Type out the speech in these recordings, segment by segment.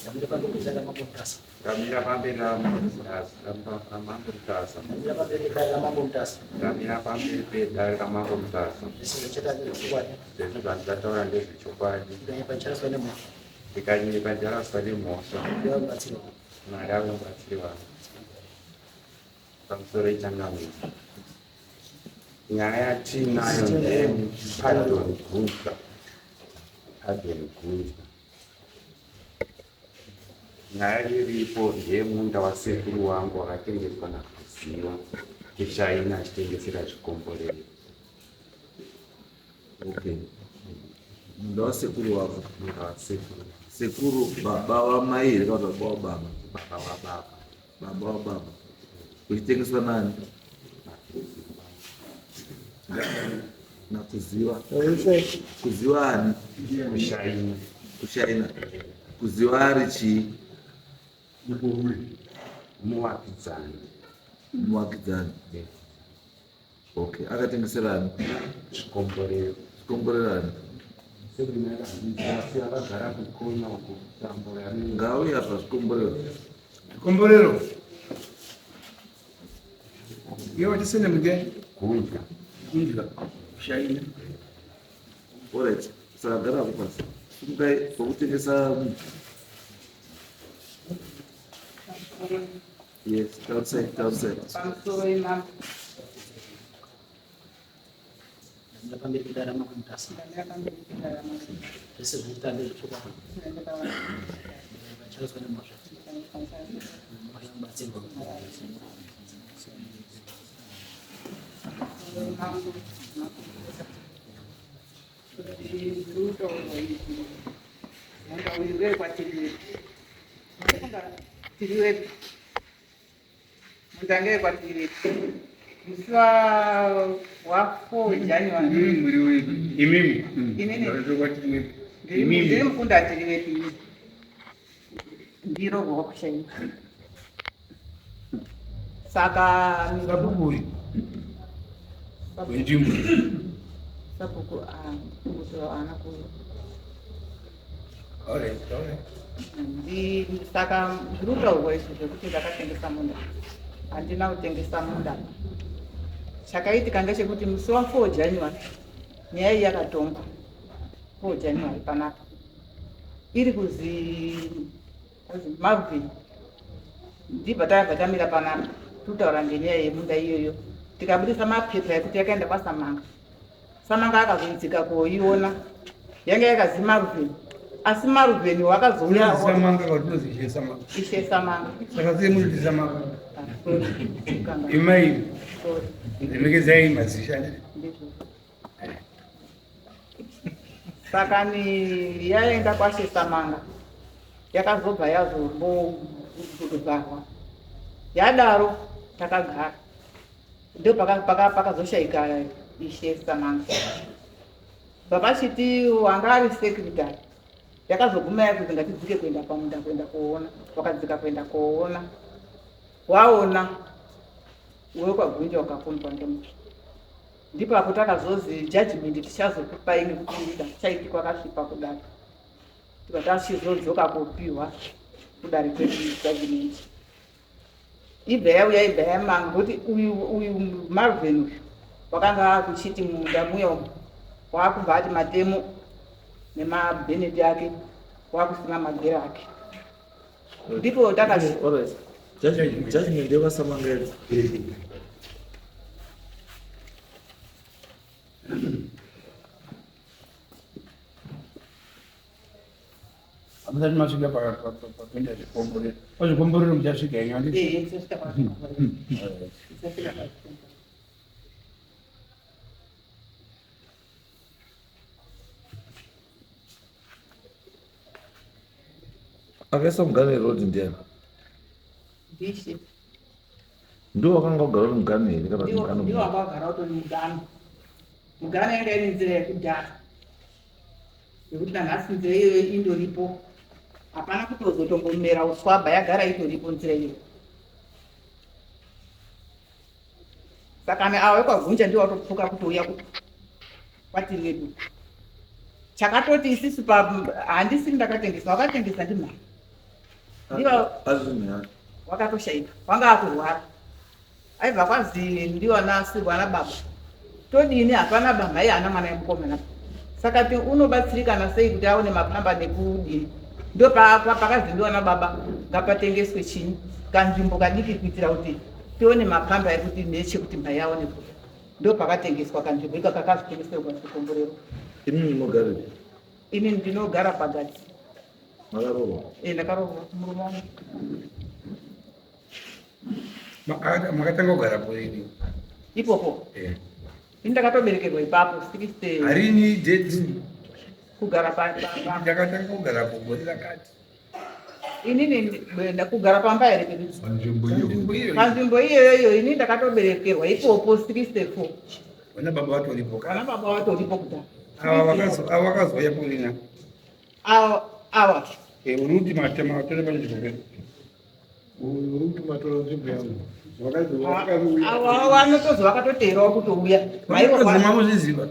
Ndamira pamberi pedare raMambo Mutasa. Ndamira pamberi raMambo Mutasa. Ndamira pamberi pedare raMambo Mutasa. Ndamira pamberi pedare raMambo Mutasa. Zvese zvandichataura ndezvechokwadi. Zvese zvandichataura ndezvechokwadi. Ndikanyepa ndicharaswa nemhosva. Ndikanyepa ndicharaswa nemhosva. Mwari ave mubatsiri wangu. Mwari ave mubatsiri wangu. Pamusoro ichangamira. Nyaya yatiinayo ndeye Pardon Gunzwa. Pardon Gunzwa. Nyaya iripo ndeyemunda wasekuru wangu wakatengeswa naKuziva kuChina achitengesera zvikomborero. Okay. Munda wasekuru wako. Munda wasekuru. Sekuru baba wamai here kana baba wababa? Baba wababa. Baba wababa. Uchitengeswa nani? Nakuziva. Kuziva ani? Kushaina. Kushaina. Kuziva ari chii? Muwakidzani. Muwakidzani. Okay, akatengesera ani? Zvikomborero. Zvikomborero ani? Vakagara kukona uko tambura. Ngauye apa zvikomborero. Zvikomborero. Iye watisene muge? Gundya. Gundya. Shaina. Alright, saka gara apo pasi. Simukai pakutengesa. Yes, taurisai, taurisai. Pamusoro imambo. Ndamira pamberi pedare raMambo Mutasa. Ndamira pamberi pedare raMambo. Zvese zvandichitaura ndezvechokwadi. Ndikanyepa ndicharaswa nemhosva. Mwari ave mubatsiri wangu. Mambo, kuti zviri kutaurwa izvi, munda uyu ngewekwatiriwepi? Tiriwepi? Munda ngewekwatiriwepi? Musi wa 4 January. Imimi. Inini. Imimi. Ndiri mukunda tiriwepi inini. Ndiro rwakushaina. Saka Sabhuku wenzvimbo. Sabhuku kuti haana kuuya. Alright, alright. Saka zviri kutaurwa izvi zvekuti ndakatengesa munda, handina kutengesa munda. Chakaitika ndechekuti musi wa4 January nyaya iyi yakatongwa 4 January panapa iri kuzi Marvin, ndibva tabva tamira panapa tutaura ngenyaya yemunda iyoyo, tikabudisa mapepa ekuti yakaenda kwaSamanga. Samanga akazoidzika koiona, yanga yakazi Marvin, asi Marvin wakazouya. Samanga kana kuti Ishe Samanga? Ishe Samanga. Saka sei munoti Samanga? Sorry. Imai, Sorry. remekezai madzisha. Ndizvo. Saka ni yaenda kwaShe Samanga, yakazobva yazombovharwa. Yadaro takagara, ndo pakazoshaika Ishe Samanga, bvapachiti wanga ari secretary. Yakazoguma yakuti ngatidzike kuenda pamunda kuenda koona. Wakadzika kuenda koona, waona uwe kwaGunja wakakundwa ngemusha. Ndipo apo takazozi judgment tichazokupai nekuti chaiti kwakasvipa kudare. Tibva tachizodzoka kopiwa kudare kwedu judgment. Ibva yauya, ibva yamanga kuti uyu uyu Marvin uyu wakanga akuchiti munda muya umu waakubva ati matemo nemabheneti ake, wakusima magera ake. Ndipo takati Alright. Judgment yekwaSamanga idzi. Hamusati masvika papinda zvikomborero. Pazvikomborero muchasvika henyu, handiti? Ehe, tichasvika pazvikomborero. Tichasvika pazvikomborero. Akaisa mugano yeroad ndiani? Ndishe. Ndiwo wakanga ugara uri mugano here kana kuti mugano? Ndiwo wanga wagara utori mugano. Mugano yanga iri nzira yekudhara yekuti nanhasi nzira iyoyo indoripo, hapana kutozotombomera uswabha, yagara itoripo nzira iyoyo. Saka ava vekwaGunja ndiwo watopfuka kutouya kwatiri wedu. Chakatoti isisu pa handisiri ndakatengesa, wakatengesa ndimhai. Ndiva wakatoshaika, wanga akurwara. Aibva kwazi ndiwana sirwana baba. Todini hapana bamhai haana mwana yemukomana. Saka ti unobatsirikana sei kuti aone mapamba nekudini? Ndo pakazi ndiwana baba ngapatengeswe chinyi kanzvimbo kadiki kuitira kuti tione mapamba ekuti nechekuti mhai aone kudya. Ndo pakatengeswa kanzvimbo ika kakazotengeserwa chikomborero. Imi munogara Ini ndinogara pagadzi. Makaroorwa? Eh, ndakaroorwa murume wangu. Makatanga kugarapo rini? Ipopo. Eh. Ini ndakatoberekerwa ipapo 60. Harini date? Kugara pa ndakatanga kugarapo gore rakati. Inini kugara pamba here pedu? Panzvimbo iyo. Panzvimbo iyoyo ini ndakatoberekerwa ipopo 64. Vana baba vatoripo. Vana baba vatoripo kudhara. Ava vakazouya kurina. Ava ava. Eh, uri kuti matema vatora panzvimbo pedu. Uri kuti matora nzvimbo yangu. Ava vanotozi vakatoteerawo kutouya. Maivo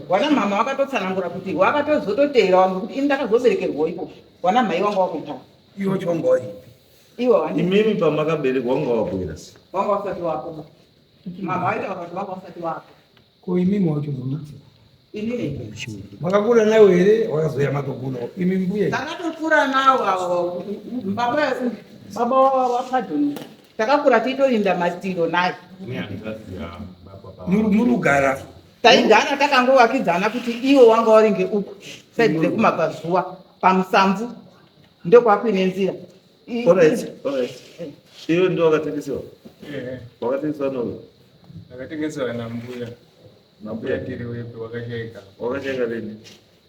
wana mama vakatotsanangura kuti vakatozototeerawo ngekuti ini ndakazoberekerwawo ipopo. Wana mai wanga wakugara. Iwo chonga waripi? Iwo wani. Imimi pamakaberekwa wanga wakuera. Wanga wasati wapo. Mama waita wakati wanga wasati wapo. Ko imimi wacho munoti? Inini. Makakura nawo here wakazouya matokura? Imi mbuya. Takatokura nawo avo baba baba waPadoni. Takakura tiitorinda matiro naye. Murugara. Taigara takangovakidzana kuti iwo wanga uri ngeuku saidi rekumabvazuva pamusamvu ndokwakuine nzira. Alright, alright. Iwe ndiwe wakatengesewa? Eh. Wakatengesewa nowe? Ndakatengesewa nambuya. Nambuya tiri wepi wakashaika. Wakashaika rini?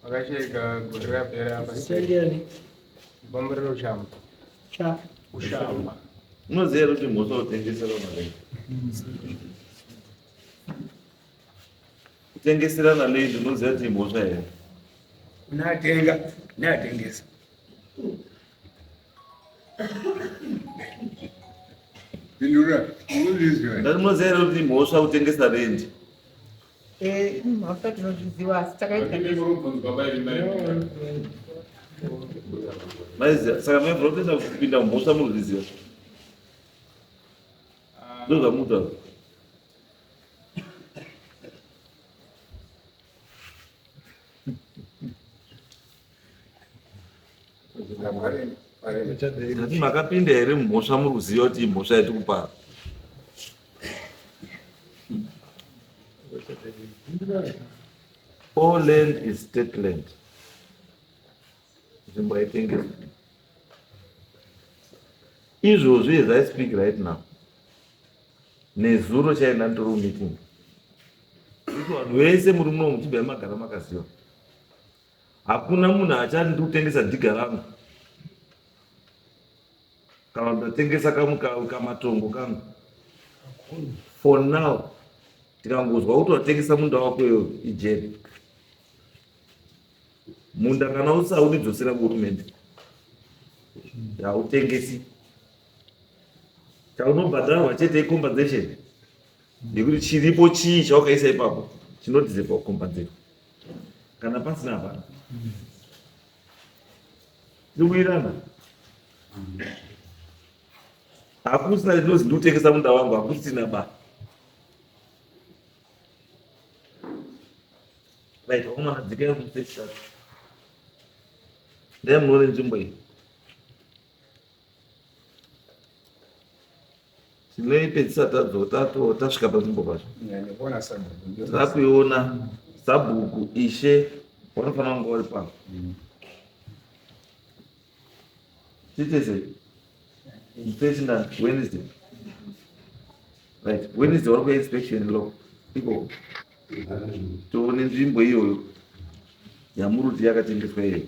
Wakashaika gore rapera apa. Zita ndiani? Bomborero Ushamba. Cha. Ushamba. Unoziva here kuti mhosva kutengeserana land? Kutengeserana land unoziva kuti imhosva here? Unatenga, neatengesa. Pindura, unozviziva. Ndati munoziva here kuti imhosva kutengesa land? Eh, mhosva tinozviziva asi takaita Maiziva, saka maibvira kutoita kupinda mumhosva munozviziva. Ndozvamunotaura. Ndati makapinda here mumhosva muri kuziva kuti imhosva yatiri kupara? All land is state land. Nzvimbo haitengeswi. Izvozvi as I speak right now, nezuro chaenda nditori meeting. Kuti vanhu vese muri muno muchibva magara makaziva. Hakuna munhu achati ndiri kutengesa dhiga rangu kana ndatengesa kamatongo kangu. For now, tikangozwa kuti watengesa munda wako iyoyo ijeri. Munda kana usaudi dzosera kuhurumende. Hautengesi. Chaunobhadharwa chete icompensation. Nekuti chiripo chii chawakaisa ipapo chinodeserva kucompensatwa. Kana pasina hapana. Tiri kuwirirana. Hakusina chinozi ndikutengesa munda wangu, hakusina ba. Right, vakomana dzikai kumusechitatu. Ndai munoone nzvimbo iyi. Tinoipedzisa tasvika panzvimbo pacho. Ndikuona sabhuku. Takuiona sabhuku ishe vanofanira kunge vari pano. Tiite sei? Inspection Wednesday. Right, Wednesday vari kuya inspection law ikoko. Tione nzvimbo iyoyo yamuruti yakatengeswa iyoyo.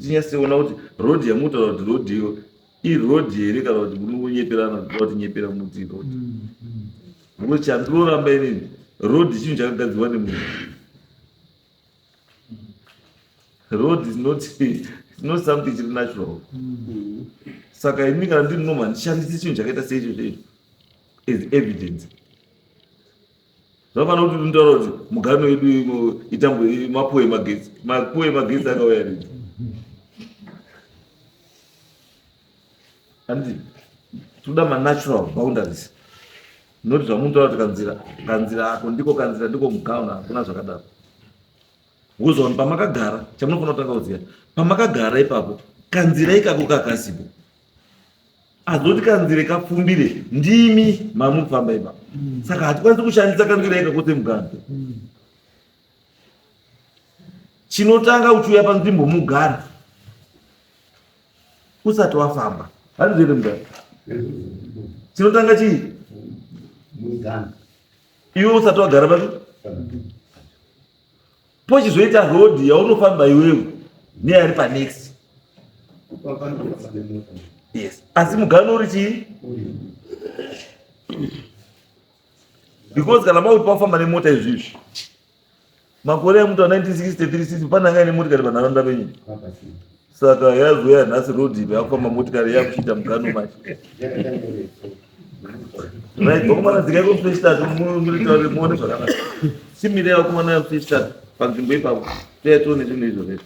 Tinyatsoona kuti road yamutaura kuti road iyo iroad here kana kuti munonyeperana kuti nyepera muti road. Nokuti chandinoramba inini road chinhu chakagadzirwa nemunhu. Road is not, it's not something chiri natural. Saka ini kana ndiri normal handishandisi chinhu chakaita seicho chaicho as evidence. Zvakafanira kuti tinotaura kuti mugano wedu itambo mapuwe emagetsi. Mapuwe emagetsi akauya rini? Handiti toda manatural boundaries not zvamunotaura kuti kanzira kanzira ako ndiko kanzira ndiko mugauna hakuna zvakadaro. Because vanhu pamakagara chamunofanira kutanga kuziva pamakagara ipapo kanzira ikako kakasipo azoti kanzira kapfumbire ndimi mamufamba ipapo saka hatikwanisi kushandisa kanzira ikako semugano chinotanga uchiuya panzvimbo mugara usati wafamba handizvere mugano chinotanga chii iwe usati wagara papi pochizoita road yaunofamba iwewe neari panext yes asi mugano uri chii because kana makuti pafamba nemota izvizvi makore amuta 1963 pane anga ine motikari panharaunda penyu saka yazouya nhasi road ipi yakufamba motikari yakuchiita mugano manje right vakomana dzikai kufrestart muone zvakanaka chimirai vakomana yafrestart panzvimbo ipapo toya tione zvinhu izvozvo.